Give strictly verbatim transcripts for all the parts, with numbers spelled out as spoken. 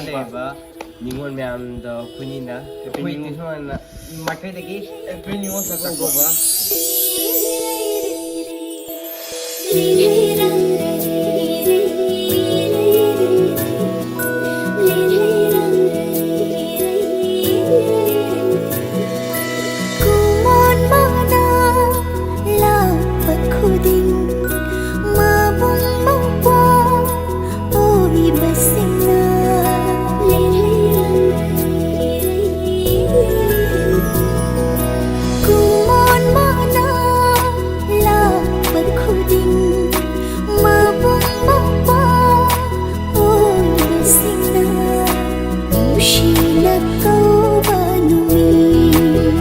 ꯂꯩꯕ ꯅꯤꯉꯣꯜ ꯃꯌꯥꯝꯗ ꯑꯩꯈꯣꯏꯅꯤꯅ ꯑꯩꯈꯣꯏ ꯇꯤꯁꯣꯟꯅ ꯃꯥꯏꯀꯩꯗꯒꯤ Happy New Year ꯆꯥꯛꯀꯧꯕ꯫ ꯀꯨꯃꯣꯟ ꯃꯅꯥ ꯂꯥꯛꯄ ꯈꯨꯗꯤꯡ ꯃꯕꯨꯡ ꯃꯧꯄ꯭ꯋꯥ ꯑꯣꯏꯕꯁꯤꯡꯅ ꯀꯨꯃꯣꯟ ꯃꯅꯥ ꯂꯥꯛꯄ ꯈꯨꯗꯤꯡ ꯃꯕꯨꯡ ꯃꯧꯄ꯭ꯋꯥ ꯑꯣꯏꯕꯁꯤꯡꯅ ꯅꯨꯡꯁꯤꯅ ꯀꯧꯕ ꯅꯨꯃꯤꯠ,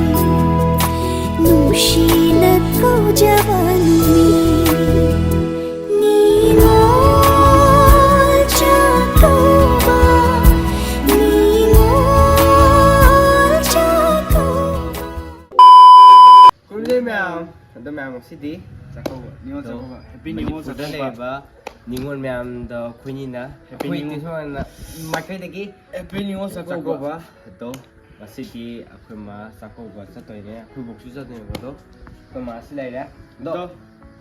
ꯅꯨꯡꯁꯤꯅ ꯀꯧꯖꯕ ꯅꯨꯃꯤꯠ꯫ ꯅꯤꯉꯣꯜ ꯆꯥꯛꯀꯧꯕ, ꯅꯤꯉꯣꯜ ꯆꯥꯛꯀꯧꯕ꯫ ꯈꯨꯔꯨꯝꯖꯔꯤ ꯃꯌꯥꯝ꯫ ꯑꯗꯣ ꯃꯌꯥꯝ ꯉꯁꯤꯗꯤ ꯆꯥꯛꯀꯧꯕ, ꯅꯤꯉꯣꯜ ꯑꯗꯣ ꯆꯥꯛꯀꯧꯕ꯫ Happy New Year ꯃꯅꯤꯄꯨꯔꯗ ꯆꯥꯛꯀꯧꯕ꯫ ꯂꯩꯔꯤꯕ ꯅꯤꯉꯣꯜ ꯃꯌꯥꯝꯗ ꯑꯩꯈꯣꯏꯅꯤꯅ Happy ꯑꯩꯈꯣꯏ New Year꯫ ꯇꯤꯁꯣꯟꯅ ꯃꯥꯏꯀꯩꯗꯒꯤ Happy New Year ꯆꯥꯛꯀꯧꯕ꯫ ꯆꯥꯛꯀꯧꯕ꯫ ꯑꯗꯣ ꯉꯁꯤꯗꯤ ꯑꯩꯈꯣꯏ ꯃꯥ ꯆꯥꯛꯀꯧꯕ ꯆꯠꯇꯣꯏꯅꯦ, ꯑꯩꯈꯣꯏ ꯕꯣꯛꯁꯨ ꯆꯠꯇꯣꯏꯅꯦꯕ꯫ ꯑꯗꯣ ꯑꯩꯈꯣꯏ ꯃꯥꯁꯤ ꯂꯩꯔꯦ꯫ ꯑꯗꯣ ꯑꯗꯣ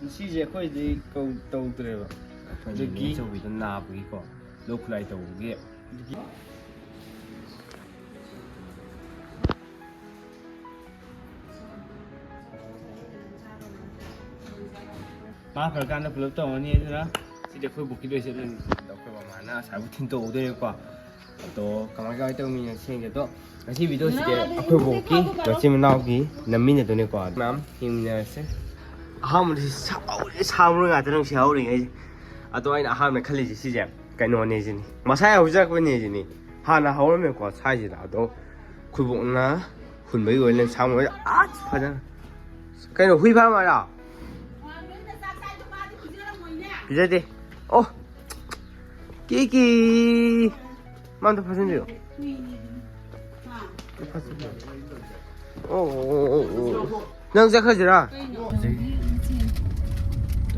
ꯉꯁꯤꯁꯦ ꯑꯩꯈꯣꯏꯗꯤ ꯀꯧ-, ꯇꯧꯗ꯭ꯔꯦꯕ꯫ ꯑꯩꯈꯣꯏ ꯑꯗꯒꯤ ꯅꯦꯅꯦ ꯆꯧꯕꯤꯗꯣ ꯅꯥꯕꯒꯤꯀꯣ, ꯂꯣꯛ ꯈꯨꯂꯥꯏ ꯇꯧꯕꯒꯤ꯫ ꯑꯗꯒꯤ ꯃꯥ ꯐꯔꯀꯥꯟꯗ ꯄꯨꯂꯞ ꯇꯧꯔꯅꯤ꯫ ꯑꯗꯨꯅ ꯁꯤꯗꯤ ꯑꯩꯈꯣꯏ ꯕꯣꯛꯀꯤ ꯂꯣꯏꯁꯤꯜꯂꯅꯤ꯫ ꯑꯗꯣ ꯑꯩꯈꯣꯏ ꯃꯃꯥꯅ ꯑꯁꯥꯏꯕꯨ ꯊꯤꯟꯇꯣꯛꯎꯗꯣꯏꯅꯦꯀꯣ꯫ ꯑꯗꯣ ꯀꯃꯥꯏ ꯀꯃꯥꯏ ꯇꯧꯃꯤꯟꯅꯁꯤ ꯌꯦꯡꯁꯦ꯫ ꯑꯗꯣ ꯉꯁꯤ ꯚꯤꯗꯤꯑꯣꯁꯤꯗꯤ ꯑꯩꯈꯣꯏ ꯕꯣꯛꯀꯤ ꯃꯆꯤꯟ ꯃꯅꯥꯎꯒꯤ ꯅꯝꯃꯤꯟꯅꯗꯣꯏꯅꯦꯀꯣ꯫ ꯃꯌꯥꯝ ꯌꯦꯡꯃꯤꯟꯅꯔꯁꯦ꯫ ꯑꯍꯥꯟꯕꯗꯤ ꯁꯥꯎꯔꯦ, ꯁꯥꯎꯔ ꯉꯥꯛꯇ ꯅꯨꯡꯁꯤ ꯍꯧꯔꯤꯉꯩꯁꯦ꯫ ꯑꯗꯣ ꯑꯩꯅ ꯑꯍꯥꯟꯕ ꯈꯜꯂꯤꯁꯦ ꯁꯤꯁꯦ ꯀꯩꯅꯣꯅꯦ ꯁꯤꯅꯤ, ꯃꯁꯥ ꯌꯥꯝ ꯍꯧꯖꯔꯛꯄꯅꯦ ꯁꯤꯅꯤ꯫ ꯍꯥꯟꯅ ꯍꯧꯔꯝꯃꯦꯀꯣ ꯁ꯭ꯋꯥꯏꯁꯤꯗ, ꯑꯗꯣ ꯈꯨꯕꯣꯛꯅ ꯍꯨꯟꯕꯒꯤ ꯑꯣꯏꯅ ꯁꯥꯃꯨ ꯑꯁ ꯐꯖꯅ꯫ ꯀꯩꯅꯣ, ꯍꯨꯏ ꯐꯥꯔꯝ ꯍꯥꯏꯔꯣ? ꯄꯤꯖꯗꯦ꯫ ꯑꯣ, ꯀꯤ ꯀꯤ꯫ ꯃꯥ ꯑꯝꯇ ꯐꯥꯖꯤꯟꯕꯤꯌꯨ꯫ ꯑꯝꯇ ꯐꯥꯖꯤꯟꯕꯤꯌꯨ꯫ ꯑꯣ, ꯑꯣ, ꯑꯣ, ꯑꯣ, ꯑꯣ꯫ ꯅꯪ ꯆꯠꯈ꯭ꯔꯁꯤꯔꯥ? ꯍꯧꯖꯤꯛ,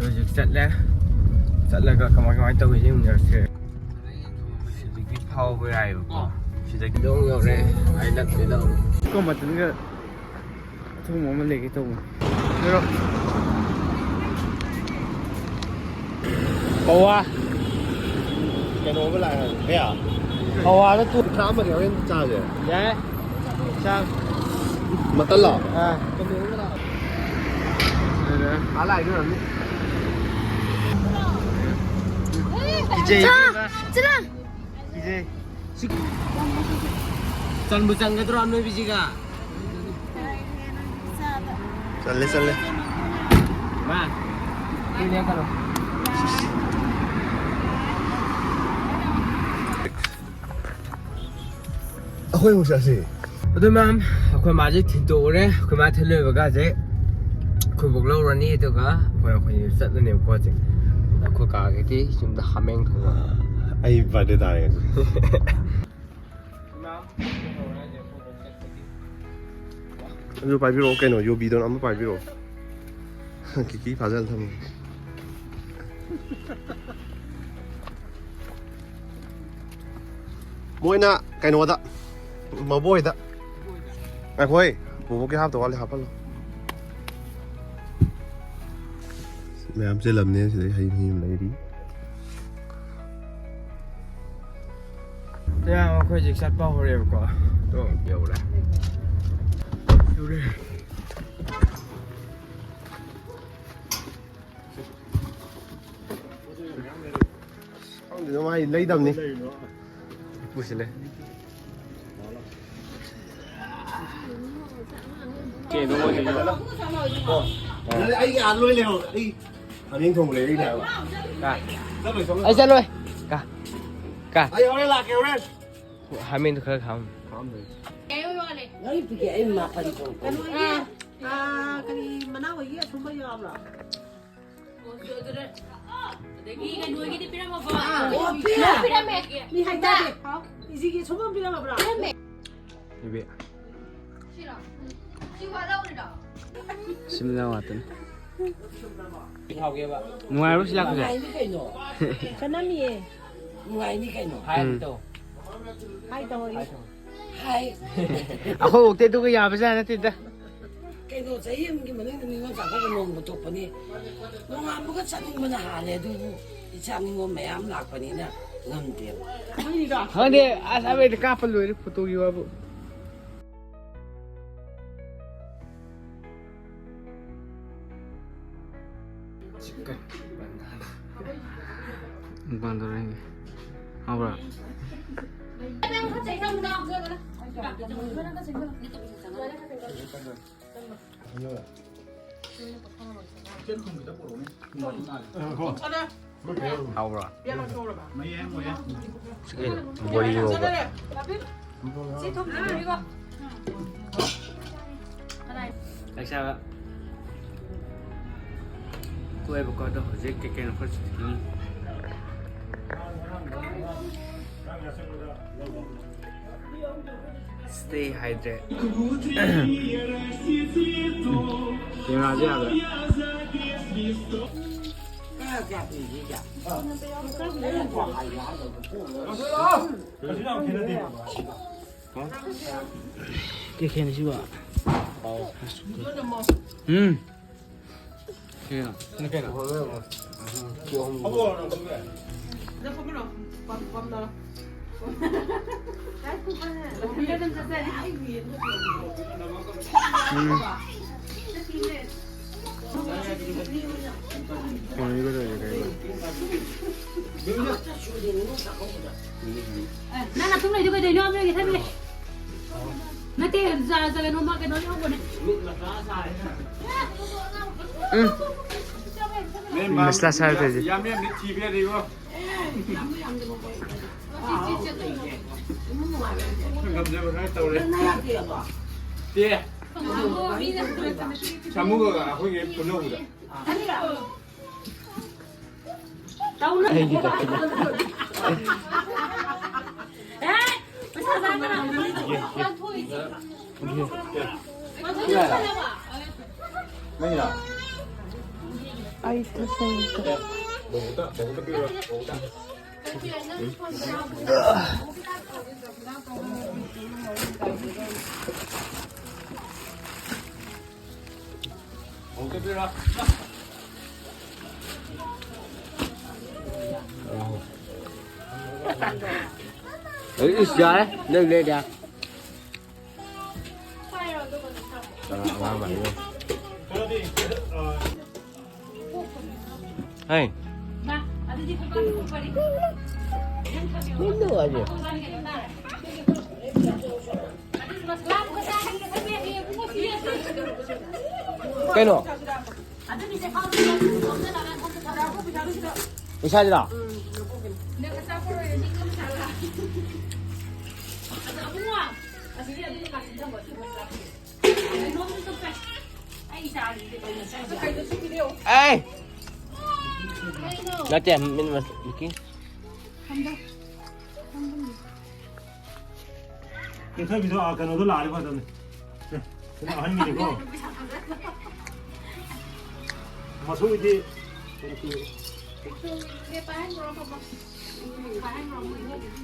ꯍꯧꯖꯤꯛ ꯆꯠꯂꯦ꯫ ꯆꯠꯂꯒ ꯀꯃꯥꯏ, ꯀꯃꯥꯏ ꯇꯧꯒꯦ ꯌꯦꯡꯃꯤꯟꯅꯔꯁꯦ꯫ ꯍꯧꯖꯤꯛꯀꯤ ꯊꯧꯕ ꯌꯥꯏꯕꯀꯣ꯫ ꯁꯤꯗꯒꯤ ꯌꯧ ꯌꯧꯔꯦ꯫ ꯑꯩ ꯅꯛꯇꯤ ꯅꯛ ꯀꯣ ꯃꯇꯝꯗ ꯑꯊꯣꯡꯕ ꯑꯃ ꯂꯩꯒꯦ ꯇꯧꯕꯅꯤ꯫ ꯌꯧꯔꯣ꯫ ꯄꯋꯥ꯫ ꯀꯩꯅꯣ ꯑꯃ ꯂꯥꯛꯑꯦ ꯍꯥꯏꯕ꯫ ꯀꯌꯥ? ꯄꯋꯥꯗ ꯇꯨ꯫ ꯊꯥ ꯑꯃꯗꯤ ꯍꯣꯔꯦꯟ ꯆꯥꯁꯦ꯫ ꯌꯥꯏ꯫ ꯆꯥ꯫ ꯃꯇꯜꯂꯣ? ꯑꯥ꯫ ꯑꯥ, ꯂꯥꯛꯏꯗꯣ ꯑꯣꯏꯔꯝꯅꯤ꯫ ꯄꯤꯖꯩ, ꯆꯠꯂꯣ, ꯏꯕꯦꯝꯃ꯫ ꯆꯠꯂꯣ꯫ ꯄꯤꯖꯩ꯫ ꯁꯤ ꯆꯟꯕꯨ ꯆꯟꯒꯗ꯭ꯔꯣ ꯑꯅꯣꯏꯕꯤꯁꯤꯒ? ꯆꯜꯂꯦ, ꯆꯜꯂꯦ꯫ ꯃꯥ, ꯁꯤ ꯂꯦꯞꯀꯅꯨ꯫ ꯑꯩꯈꯣꯏ ꯑꯃꯨꯛ ꯆꯠꯁꯤ꯫ ꯑꯗꯨ ꯃꯌꯥꯝ, ꯑꯩꯈꯣꯏ ꯃꯥꯁꯦ ꯊꯤꯟꯇꯣꯛꯎꯔꯦ꯫ ꯑꯩꯈꯣꯏ ꯃꯥ ꯊꯤꯟ ꯂꯣꯏꯕꯒꯁꯦ ꯑꯩꯈꯣꯏ ꯕꯣꯛ ꯂꯧꯔꯅꯤ, ꯑꯗꯨꯒ ꯑꯩꯈꯣꯏ, ꯑꯩꯈꯣꯏ ꯆꯠꯂꯅꯦꯕꯀꯣ ꯍꯧꯖꯤꯛ꯫ ꯑꯩꯈꯣꯏ ꯀꯥꯒꯤꯗꯤ ꯌꯨꯝꯗ ꯍꯥꯃꯦꯡ ꯊꯣꯡꯕ꯫ ꯑꯩ ꯕꯥꯔꯗꯦ ꯇꯥꯔꯦ ꯉꯁꯤ꯫ ꯑꯗꯨ ꯄꯥꯏꯕꯤꯔꯛꯑꯣ ꯀꯩꯅꯣ, ꯌꯨꯕꯤꯗꯣ ꯑꯃ ꯄꯥꯏꯕꯤꯔꯛꯑꯣ꯫ ꯀꯤꯀꯤ ꯐꯥꯖꯜ ꯊꯝꯃꯤ꯫ ꯃꯣꯏꯅ ꯀꯩꯅꯣꯗ, ꯃꯕꯣꯏꯗ꯫ ꯉꯥꯏꯈꯣꯍꯦ, ꯕꯣꯕꯣꯛꯀꯤ ꯍꯥꯞꯇ ꯋꯥꯠꯂꯤ, ꯍꯥꯞꯍꯜꯂꯣ꯫ ꯃꯌꯥꯝ ꯆꯦꯜꯂꯝꯅꯦ ꯁꯤꯗꯩ, ꯍꯩ ꯃꯍꯤ ꯑꯃ ꯂꯩꯔꯤ꯫ ꯃꯌꯥꯝ ꯑꯩꯈꯣꯏ ꯍꯧꯖꯤꯛ ꯆꯠꯄ ꯍꯧꯔꯦꯕꯀꯣ꯫ ꯑꯗꯣ ꯌꯧꯔꯦ꯫ ꯌꯧꯔꯦ꯫ ꯈꯪꯗꯦꯗ, ꯃꯥꯏ ꯂꯩꯗꯝꯅꯤ꯫ ꯄꯨꯁꯤꯜꯂꯦ꯫ ꯑꯩꯒꯤ ꯑꯥ ꯂꯣꯏ ꯂꯩꯍꯧꯔꯦ꯫ ꯑꯩ ꯍꯥꯃꯦꯡ ꯊꯣꯡꯕ ꯂꯩꯔꯛꯏꯅꯦ ꯍꯥꯏꯕ꯫ ꯀꯥ꯫ ꯆꯠꯂꯣꯏ, ꯆꯠꯂꯣꯏ꯫ ꯑꯩ ꯆꯠꯂꯣꯏ꯫ ꯀꯥ꯫ ꯀꯥ꯫ ꯑꯩ ꯍꯣꯔꯦꯟ ꯂꯥꯛꯀꯦ, ꯍꯣꯔꯦꯟ꯫ ꯍꯥꯃꯦꯡꯗꯣ ꯈꯔ ꯈꯥꯝ-, ꯈꯥꯝꯗꯣꯏ꯫ ꯅꯪ ꯄꯤꯒꯦ, ꯑꯩ ꯃꯥꯄꯟ ꯊꯣꯡ-, ꯀꯩꯅꯣꯒꯤ, ꯑꯥ, ꯀꯔꯤ ꯃꯅꯥ ꯑꯣꯏꯒꯦ ꯑꯊꯨꯝꯕ ꯌꯥꯎꯕ꯭ꯔꯥ? ꯑꯗꯒꯤ ꯀꯩꯅꯣꯒꯤꯗꯤ ꯄꯤꯔꯝꯃꯕꯣ? ꯑꯣ, ꯄꯤꯔꯦ꯫ ꯄꯤꯔꯝꯃꯦ꯫ ꯃꯤ ꯍꯥꯏꯇꯥꯔꯦ꯫ ꯍꯥꯎ꯫ ꯏꯖꯤꯒꯤ ꯁꯣꯝ ꯄꯤꯔꯝꯃꯕ꯭ꯔꯥ? ꯄꯤꯔꯝꯃꯦ꯫ ꯏꯕꯦ꯫ ꯁꯤꯔꯣ? ꯁꯤ ꯋꯥꯠꯍꯧꯔꯤꯔꯣ? ꯁꯤꯃꯤꯅꯥ ꯉꯥꯛꯇꯅꯤ꯫ ꯍꯥꯎꯒꯦꯕ꯫ ꯅꯨꯡꯉꯥꯏꯕ꯭ꯔꯣ ꯁꯤ ꯂꯥꯛꯄꯁꯦ? ꯅꯨꯡꯉꯥꯏꯅꯤ ꯀꯩꯅꯣ꯫ ꯆꯠꯅꯝꯃꯤꯌꯦ꯫ ꯅꯨꯡꯉꯥꯏꯅꯤ ꯀꯩꯅꯣ꯫ ꯍꯥꯏ ꯎꯝ꯫ ꯇꯧ꯫ ꯍꯥꯏ ꯇꯧꯔꯤ꯫ ꯍꯥꯏ꯫ ꯑꯩꯈꯣꯏ ꯑꯣꯛꯇꯦ ꯑꯗꯨꯒ ꯌꯥꯕꯖꯥꯠ ꯅꯠꯇꯦꯗ꯫ ꯀꯩꯅꯣ, ꯆꯍꯤ ꯑꯃꯒꯤ ꯃꯅꯨꯡꯗ ꯅꯤꯉꯣꯜ ꯆꯥꯛꯀꯧꯕ ꯅꯣꯡꯃ ꯊꯣꯛꯄꯅꯤ꯫ ꯅꯣꯡꯉꯥꯟꯕꯒ ꯆꯠꯅꯤꯡꯕꯅ ꯍꯥꯜꯂꯦ, ꯑꯗꯨꯕꯨ ꯏꯆꯥ ꯅꯤꯉꯣꯜ ꯃꯌꯥꯝ ꯂꯥꯛꯄꯅꯤꯅ ꯉꯝꯗꯦꯕ꯫ ꯈꯪꯗꯦ, ꯑꯁ, ꯑꯕꯦꯗ ꯀꯥꯞꯄ ꯂꯣꯏꯔꯦ ꯐꯣꯇꯣꯒꯤ ꯋꯥꯕꯨ꯫ ꯆꯤꯛꯀꯟ ꯕꯟꯗꯥꯅ꯫ ꯃꯨꯛꯕꯥꯡ ꯇꯧꯔꯛꯏꯅꯦ꯫ ꯍꯥꯎꯕ꯭ꯔꯥ? ꯍꯥꯎꯕ꯭ꯔꯥ? ꯁꯤ ꯀꯩꯅꯣ? ꯕꯣꯔꯤ ꯉꯧꯕ꯫ ꯆꯥꯛ ꯆꯥꯕ ꯀꯣꯏꯕꯀꯣ, ꯑꯗꯣ ꯍꯧꯖꯤꯛ ꯀꯩ ꯀꯩꯅꯣ ꯈꯔ ꯆꯠꯈꯤꯅꯤ꯫ Stay hydrate. ꯀꯦꯃꯦꯔꯥꯁꯦ ꯌꯥꯗ꯭ꯔꯦ꯫ ꯀꯩ ꯈꯦꯠꯅꯩ ꯁꯤꯕꯣ? ꯎꯝ꯫ ꯀꯩꯅꯣ? ꯁꯤꯅ ꯀꯩꯅꯣ? ꯎꯝ꯫ ꯀꯩꯅꯣ, ꯏꯔꯣꯏ ꯂꯣꯏꯔꯦ, ꯀꯩꯅꯣ? ꯅꯪ ꯅꯇꯨꯝ ꯂꯩꯗꯣ ꯀꯩꯗꯧꯅꯣ? ꯑꯃ ꯂꯩꯒꯦ ꯊꯝꯃꯦ꯫ ꯅꯠꯇꯦ, ꯖꯥ-, ꯖꯥ-, ꯀꯩꯅꯣ, ꯃꯥ ꯀꯩꯅꯣ ꯌꯥꯎꯕꯅꯦ꯫ ꯎꯝ꯫ ꯃꯁꯂꯥ ꯁꯥꯔ ꯇꯧꯔꯤꯁꯦ꯫ ꯌꯥꯝ ꯌꯥꯝꯗꯤ ꯊꯤꯕ ꯌꯥꯗꯦꯀꯣ꯫ ꯉꯝꯖꯕ ꯈꯔ ꯇꯧꯔꯦ꯫ ꯇꯦ꯫ ꯁꯥꯃꯨꯒ ꯑꯩꯈꯣꯏꯒꯤ ꯄꯨꯟꯅꯧꯕꯗ꯫ ꯑꯩꯒꯤꯗ꯫ ꯑꯩ ꯇꯁꯦꯡꯅ꯫ ꯑꯩ ꯏꯁ ꯌꯥꯔꯦ, ꯅꯪ ꯂꯩꯔꯦ꯫ ꯆꯔꯥ ꯑꯉꯥꯡ ꯃꯥꯜꯂꯦ꯫ ꯍꯩ꯫ ꯀꯩꯅꯣ? ꯄꯩꯁꯥꯁꯤꯔꯣ? ꯑꯩ ꯅꯠꯇꯦ, ꯃꯤꯠ ꯃꯁ-, ꯃꯤꯀꯤ꯫ ꯀꯦꯊꯕꯤꯗꯣ, ꯑꯥ, ꯀꯩꯅꯣꯗꯣ ꯂꯥꯛꯑꯗꯤ ꯐꯗꯕꯅꯦ꯫ ꯁꯦ, ꯁꯤꯅ ꯑꯍꯟꯒꯤꯅꯤꯀꯣ꯫ ꯃꯁꯨꯒꯤꯗꯤ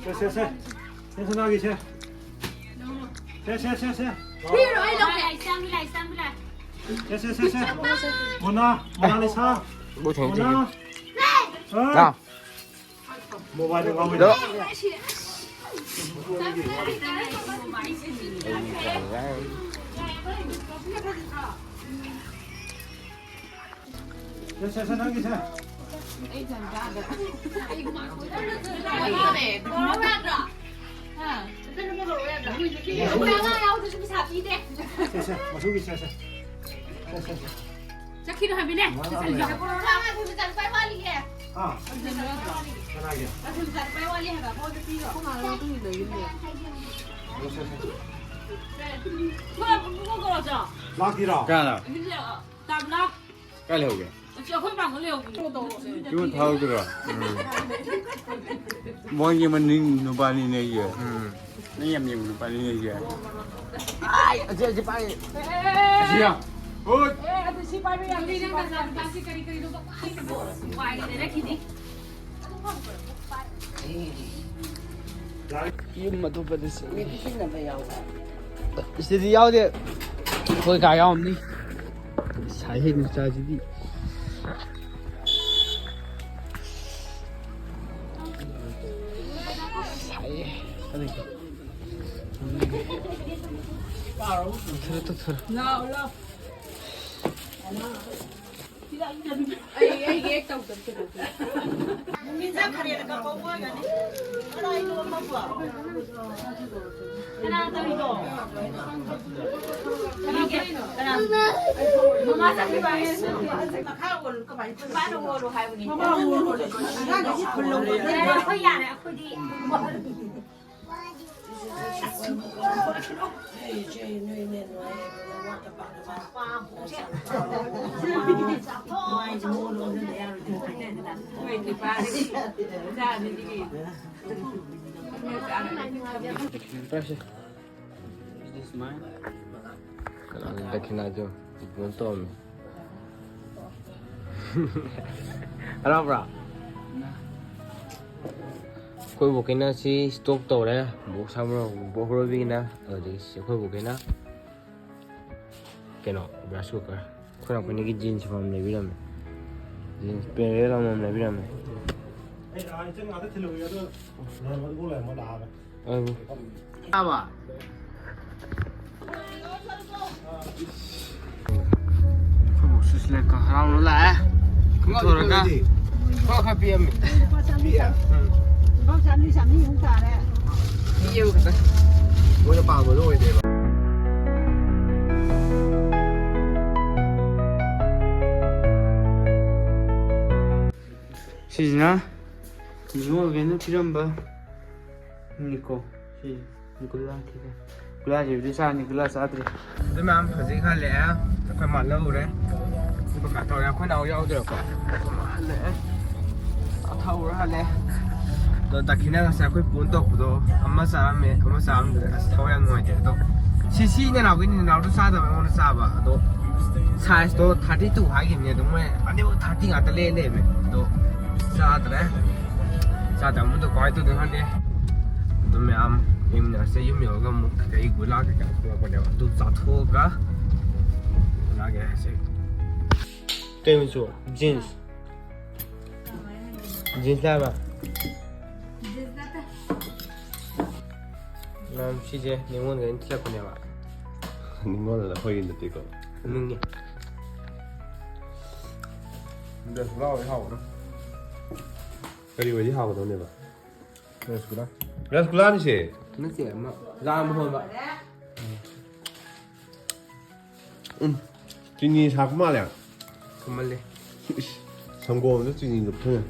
ꯁꯦ, ꯁꯦ, ꯁꯦ꯫ ꯁꯦ, ꯁꯅꯥꯒꯤ ꯁꯦ꯫ ꯁꯦ, ꯁꯦ, ꯁꯦ, ꯁꯦ꯫ ꯄꯤꯔꯣ, ꯑꯩ ꯂꯧꯒꯦ꯫ ꯁꯦ, ꯁꯦ, ꯁꯦ, ꯁꯦ꯫ Mona, Mona Lisa. ꯃꯣꯅꯥ꯫ ꯑꯥ꯫ ꯃꯣꯕꯥꯏꯜꯗ ꯉꯥꯎꯋꯤꯗ꯫ ꯁꯦ, ꯁꯦ, ꯁꯦ, ꯅꯪꯒꯤ ꯁꯦ꯫ ꯁꯦ, ꯁꯦ, ꯃꯁꯨꯒꯤ ꯁꯦ, ꯁꯦ꯫ ꯁꯦ, ꯁꯦ, ꯁꯦ꯫ ꯆꯠꯈꯤꯅꯨ ꯍꯥꯏꯕꯅꯦ꯫ ꯃꯥ ꯂꯥꯛꯑꯝꯃꯦ꯫ ꯍꯥ? ꯀꯅꯥꯒꯤ? ꯂꯥꯛꯇꯤꯔꯣ? ꯀꯥꯏ ꯂꯩꯍꯧꯒꯦ? ꯁꯤꯕꯨ ꯊꯥꯎꯗꯨꯔꯣ? ꯎꯝ꯫ ꯃꯣꯏꯒꯤ ꯃꯅꯤꯡ ꯅꯨꯄꯥꯅꯤꯅꯦ ꯑꯩꯒꯤ꯫ ꯎꯝ꯫ ꯅꯪ ꯌꯥꯝ ꯌꯦꯡꯕ ꯅꯨꯄꯥꯅꯤꯅꯦ ꯑꯩꯒꯤ꯫ ꯑꯥꯏ, ꯑꯁꯤ, ꯑꯁꯤ ꯄꯥꯏ꯫ ꯑꯁꯤꯔꯣ? ꯍꯣꯏ꯫ ꯑꯦ, ꯑꯗꯨ ꯁꯤ ꯄꯥꯏꯕ ꯌꯥꯗꯦ, ꯁꯤ ꯄꯥꯏꯕ ꯌꯥꯗꯦ꯫ ꯀꯔꯤ ꯀꯔꯤꯅꯣ? ꯌꯨꯝ ꯑꯇꯣꯞꯄꯗ ꯆꯠꯂꯤ꯫ ꯁꯤꯗꯗꯤ ꯌꯥꯎꯗꯦ꯫ ꯑꯩꯈꯣꯏ ꯀꯥ ꯌꯥꯎꯔꯝꯅꯤ꯫ ꯍꯦꯛ ꯃꯆꯥꯁꯤꯗꯤ ꯁꯥꯏꯌꯦ꯫ ꯑꯗꯒꯤ ꯇꯧꯊꯔꯣ, ꯇꯧꯊꯔꯣ꯫ ꯑꯩ ꯑꯩ ꯔꯤꯑꯦꯛ ꯇꯧꯗꯕꯁꯦ꯫ ꯃꯤꯁꯦ ꯈꯔꯦꯅ ꯀꯥꯄꯧꯕ ꯑꯣꯏꯒꯅꯤ꯫ ꯀꯅꯥ ꯇꯧꯔꯤꯅꯣ? ꯀꯅꯥ ꯇꯧꯔꯤꯅꯣ? ꯀꯅꯥ ꯇꯧꯔꯤꯅꯣ? ꯃꯃꯥ ꯆꯠꯈꯤꯕ ꯍꯥꯏꯌꯦ꯫ ꯃꯈꯥ ꯑꯣꯜꯂꯨ ꯀꯃꯥꯏꯅ ꯇꯧꯔꯤꯅꯣ? ꯃꯄꯥꯅ ꯑꯣꯜꯂꯨ ꯍꯥꯏꯕꯅꯤ꯫ ꯃꯃꯥ ꯑꯣꯜꯂꯨ꯫ ꯑꯉꯥꯡꯒꯩꯁꯦ ꯐꯨꯜ ꯂꯧꯕ꯫ ꯌꯥꯔꯦ, ꯑꯩꯈꯣꯏ ꯌꯥꯔꯦ, ꯑꯩꯈꯣꯏꯗꯤ꯫ ꯗꯈꯤꯅꯥꯁꯨ ꯏꯒꯅꯣꯔ ꯇꯧꯔꯝꯃꯤ꯫ ꯍꯔꯥꯎꯕ꯭ꯔꯥ? ꯑꯩꯈꯣꯏ ꯕꯣꯛꯀꯤꯅ ꯁꯤ ꯁ꯭ꯇꯣꯛ ꯇꯧꯔꯦ꯫ ꯕꯣꯛ ꯁꯥꯃꯨꯔꯣ, ꯕꯣꯛ ꯍꯣꯔꯣꯕꯤꯒꯤꯅ꯫ ꯑꯗꯨꯗꯒꯤ ꯁꯤ ꯑꯩꯈꯣꯏ ꯕꯣꯛꯀꯤꯅ ꯀꯩꯅꯣ, ꯔꯥꯏꯁ ꯀꯨꯀꯔ꯫ ꯑꯩꯈꯣꯏ ꯅꯥꯎꯄꯤꯅꯒꯤ ꯖꯤꯟꯁ ꯑꯃꯃꯝ ꯂꯩꯕꯤꯔꯝꯃꯦ꯫ ꯖꯤꯟꯁ ꯄꯦꯔꯦꯜ ꯑꯃꯃꯝ ꯂꯩꯕꯤꯔꯝꯃꯦ꯫ ꯑꯩ ꯉꯥꯏꯍꯥꯛ ꯏꯆꯟ ꯉꯥꯛꯇ ꯊꯤꯜꯂꯨꯈꯤꯒꯦ, ꯑꯗꯨꯒ ꯂꯩꯔꯝꯃꯣ, ꯑꯗꯨꯐꯥꯎ ꯂꯩꯔꯝꯃꯣ, ꯂꯥꯛꯑꯒ꯫ ꯑꯗꯨ꯫ ꯆꯥꯕ꯫ ꯑꯩꯈꯣꯏ ꯕꯣꯛꯁꯨ ꯁꯤꯂꯦꯛꯀ ꯍꯔꯥꯎꯅ ꯂꯥꯛꯑꯦ꯫ ꯀꯛꯊꯣꯔꯒ ꯈꯔ ꯈꯔ ꯄꯤꯔꯝꯃꯦ꯫ ꯂꯨꯄꯥ ꯆꯥꯝꯃꯔꯤ, ꯄꯤꯌꯦ꯫ ꯎꯝ꯫ ꯂꯨꯄꯥ ꯆꯥꯝꯃꯔꯤ, ꯆꯥꯝꯃꯔꯤꯃꯨꯛ ꯇꯥꯔꯦ꯫ ꯄꯤꯌꯦ ꯈꯛꯇ꯫ ꯃꯣꯏꯅ ꯄꯥꯝꯕꯗꯣ ꯑꯣꯏꯗꯦꯕ꯫ ꯁꯤꯁꯤꯅ ꯅꯤꯉꯣꯜꯈꯩꯅ ꯄꯤꯔꯝꯕ ꯅꯤꯀꯣ꯫ ꯁꯤ ꯒꯨꯂꯥ ꯊꯤꯔꯦ꯫ ꯒꯨꯂꯥꯁꯤꯕꯨꯗꯤ ꯆꯥꯅꯤ, ꯒꯨꯂꯥ ꯆꯥꯗ꯭ꯔꯤ꯫ ꯑꯗꯨ ꯃꯌꯥꯝ ꯍꯧꯖꯤꯛ ꯍꯜꯂꯛꯑꯦ꯫ ꯑꯩꯈꯣꯏ ꯃꯥ ꯂꯧꯔꯨꯔꯦ꯫ ꯑꯗꯨꯒ ꯀꯩꯅꯣ ꯇꯧꯔꯦ꯫ ꯑꯩꯈꯣꯏ ꯅꯥꯎ ꯌꯥꯎꯗ꯭ꯔꯦꯀꯣ꯫ ꯑꯩꯈꯣꯏ ꯃꯥ ꯍꯜꯂꯛꯑꯦ꯫ ꯆꯥꯊꯍꯧꯔ ꯍꯜꯂꯛꯑꯦ꯫ ꯑꯗꯣ ꯗꯈꯤꯅꯥ ꯉꯁꯥꯏ ꯑꯩꯈꯣꯏ ꯄꯨꯅ ꯇꯧꯔꯛꯄꯗꯣ ꯑꯃ ꯆꯥꯔꯝꯃꯦ, ꯑꯃ ꯆꯥꯔꯝꯗ꯭ꯔꯦ꯫ ꯑꯁ, ꯊꯋꯥꯏ ꯌꯥꯝ ꯅꯨꯡꯉꯥꯏꯇꯦ꯫ ꯑꯗꯣ ꯁꯤ, ꯁꯤ ꯅꯅꯥꯎꯒꯤꯅꯤ, ꯅꯅꯥꯎꯗꯣ ꯆꯥꯗꯕ, ꯑꯩꯉꯣꯟꯗ ꯆꯥꯕ꯫ ꯑꯗꯣ ꯁꯥꯏꯖꯇꯣ ꯊꯥꯔꯇꯤ ꯇꯨ ꯍꯥꯏꯈꯤꯕꯅꯦ꯫ ꯑꯗꯣ ꯃꯣꯏ ꯑꯅꯤꯃꯛ ꯊꯥꯔꯇꯤ ꯉꯥꯛꯇ ꯂꯩ ꯂꯩꯔꯝꯃꯦ꯫ ꯑꯗꯣ ꯆꯥꯗ꯭ꯔꯦ꯫ ꯆꯥꯗꯕ ꯑꯃꯗꯣ ꯀꯃꯥꯏꯅ ꯇꯧꯗꯣꯏꯅꯣ ꯈꯪꯗꯦ꯫ ꯑꯗꯨ ꯃꯌꯥꯝ ꯌꯦꯡꯃꯤꯟꯅꯔꯁꯦ꯫ ꯌꯨꯝ ꯌꯧꯔꯒ ꯑꯃꯨꯛ ꯀꯩ ꯒꯨꯂꯥ ꯀꯩꯀꯥ ꯄꯨꯔꯛꯄꯅꯦꯕ꯫ ꯑꯗꯨ ꯆꯥꯊꯣꯛꯑꯒ ꯒꯨꯂꯥꯒꯤ ꯍꯥꯏꯁꯦ꯫ ꯀꯩ ꯃꯆꯨ? ꯖꯤꯟꯁ꯫ ꯖꯤꯟꯁ ꯂꯥꯛꯑꯕ? ꯅꯪ ꯁꯤꯁꯦ ꯅꯤꯉꯣꯜꯒ ꯑꯩꯅ ꯊꯤꯜꯂꯛꯄꯅꯦꯕ꯫ ꯅꯤꯉꯣꯜꯗ ꯑꯩꯈꯣꯏꯒꯤ ꯅꯠꯇꯦꯀꯣ꯫ ꯏꯃꯨꯡꯒꯤ꯫ ꯕꯦꯁꯣꯟ ꯂꯥꯎꯗꯤ ꯍꯥꯎꯕꯅ꯫ ꯀꯔꯤ ꯑꯣꯏꯗꯤ ꯍꯥꯎꯒꯗꯧꯅꯦꯕ? ꯔꯁꯒꯨꯂꯥ꯫ ꯔꯁꯒꯨꯂꯥꯅꯤꯁꯦ꯫ ꯅꯠꯇꯦ, ꯑꯃ ꯂꯥꯝꯕ ꯍꯣꯟꯕ꯫ ꯎꯝ꯫ ꯆꯤꯅꯤ ꯁꯥꯛꯄ ꯃꯥꯜꯂꯦ꯫ ꯊꯨꯝꯃꯜꯂꯦ꯫ ꯏꯁ, ꯁꯪꯒꯣꯝꯗ ꯆꯤꯅꯤ ꯂꯨꯞꯊꯣꯛꯑꯦ꯫